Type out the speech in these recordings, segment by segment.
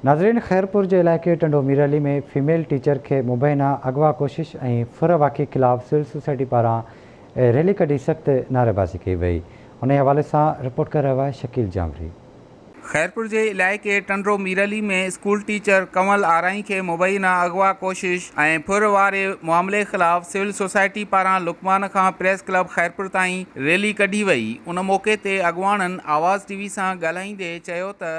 ناظرين خيرپور جي علائقي ٽنڊو ميرعلي ۾ فيميل ٽيچر کي مبينا اغوا ڪوشش ۽ ڦر واقعي خلاف سول سوسائٽي پاران ريلي ڪڍي سخت نعريبازي ڪئي وئي انهي حوالي سان رپورٽ ڪري رهيو آهي شڪيل جانوري. خيرپور جي علائقي ٽنڊو ميرعلي ۾ اسڪول ٽيچر ڪنول آرائين کي مبينا اغوا ڪوشش ۽ ڦر واري معاملي خلاف سول سوسائٽي پاران لقمان کان پريس ڪلب خيرپور تائين ريلي ڪڍي وئي ان موقعي تي اڳواڻن آواز ٽي وي سان ڳالهائيندي چيو ته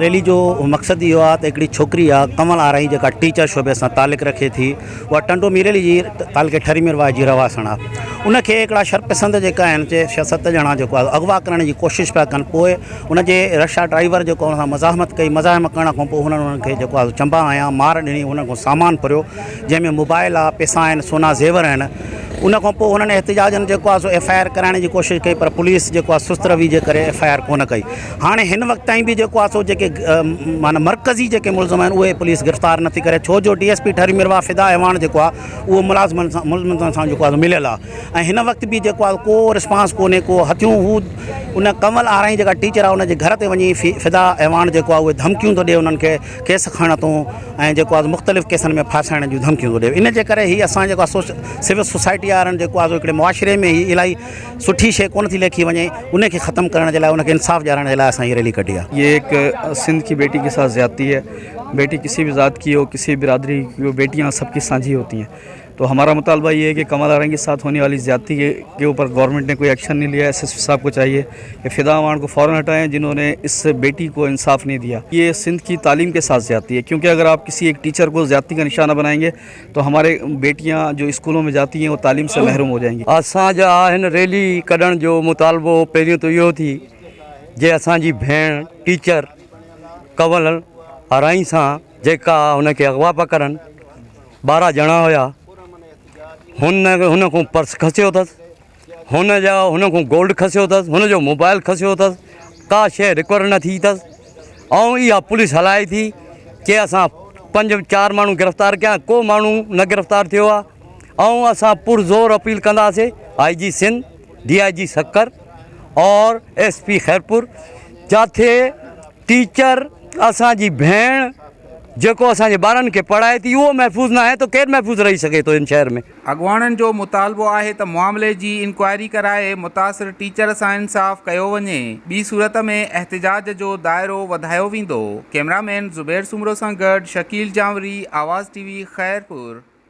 ريلي جو مقصد اهو آهي ته هڪڙي ڇوڪري آهي ڪنول آرائين جيڪا ٽيچر شعبي سان تعلق رکي ٿي اها ٽنڊو ميرعلي جي تعلقي ٺري ميرواهه جي رهواسڻ آهي ان کي هڪڙا شرپسند جيڪا آهن چي ڇهه ست ڄڻا جيڪو آهي اغوا ڪرڻ جي ڪوشش پيا ڪن پوء ان جي رڪشا ڊرائيور جيڪو ان سان مزاحمت ڪئي مزاحمت ڪرڻ کان پوء هنن انهن کي جيڪو آهي چنبا هنيا مار ڏني انهن کان سامان ڦريو جنهن ۾ موبائل آهي پئسا آهن سونا زيور آهن ان کان پوء هنن احتجاجن جيڪو آهي سو ايف I R ڪرائڻ جي ڪوشش ڪئي پر پوليس جيڪو آهي سست روي جي ڪري ايف I R ڪونه ڪئي هاڻي هن وقت تائين به جيڪو آهي سو جيڪي معنيٰ مرڪزي جيڪي ملزم آهن اهي پوليس گرفتار نٿي ڪري ڇو جو D S P Thari Mirwah Fida Awan جيڪو آهي اهو ملازمن سان ملزمن سان جيڪو آهي مليل آهي ۽ هن وقت به جيڪو آهي ڪو رسپانس ڪونهي ڪو هٿيون هو ان ڪنول آرائين جيڪا ٽيچر آهي ان جي گهر تي وڃي فدا اعواڻ جيڪو آهي اهي ڌمڪيون ٿو ڏي انهن کي ڪيس کڻ تون ۽ جيڪو آهي مختلف ڪيسن ۾ ڦاسائڻ جون ڌمڪيون ٿو ڏي ان جي ڪري هي اسان جيڪو آهي سول سوسائٽي وارن جيڪو آهي هڪڙي معاشري ۾ هي الاهي سٺي شيء ڪونه ٿي ليکي وڃي ان کي ختم ڪرڻ جي لاء ان کي انصاف ڏيارڻ جي لاء اسان هي ريلي ڪڍي آهي. ये एक सिंध की बेटी के साथ ज़्यादती है बेटी किसी भी ज़ात की हो किसी बिरादरी की हो बेटियाँ सबकी साझी होती हैं तो हमारा मुतालबा ये है कि कमल आरंग के साथ होने वाली ज़्यादती के ऊपर गवर्नमेंट ने कोई एक्शन नहीं लिया। एस एस पी साहब को चाहिए कि फ़िदा अवान को फ़ौरन हटाएं जिन्होंने इस बेटी को इंसाफ नहीं दिया। ये सिंध की तालीम के साथ ज़्यादती है क्योंकि अगर आप किसी एक टीचर को ज़्यादती का निशाना बनाएंगे तो हमारे बेटियां जो स्कूलों में जाती हैं वो तालीम से महरूम हो जाएंगी। असां जा हिन रैली कढण जो मुतालबो पहिरियों त इहो थी जे असांजी भेण टीचर कंवल आराई सां जेका हुनखे अगवा पिया करनि, 12 ॼणा हुया, हुन खां पर्स खसियो अथसि, हुन जा हुन खां गोल्ड खसियो अथसि, हुन जो मोबाइल खसियो अथसि, का शइ रिकवर न थी अथसि। ऐं इहा पुलिस हलाए थी की असां पंज चार माण्हू गिरफ़्तार कया, को माण्हू न गिरफ़्तार थियो आहे। ऐं असां पुरज़ोर अपील कंदासीं I G Sindh, D I G Sukkur और एस पी ख़ैरपुर, जाथे टीचर असांजी भेण जेको असांजे ॿारनि खे पढ़ाए थी उहो महफ़ूज़ न आहे त केरु महफ़ूज़ रही सघे थो हिन शहर में। अॻवाणनि जो मुतालबो आहे त मुआमले जी इंक्वायरी कराए मुतासिर टीचर सां इंसाफ़ कयो वञे, ॿी सूरत में एहतजाज जो दायरो वधायो वेंदो। कैमरामैन ज़ुबैर सुमरो सां गॾु शकील जांवरी, आवाज़ टीवी, ख़ैरपुर।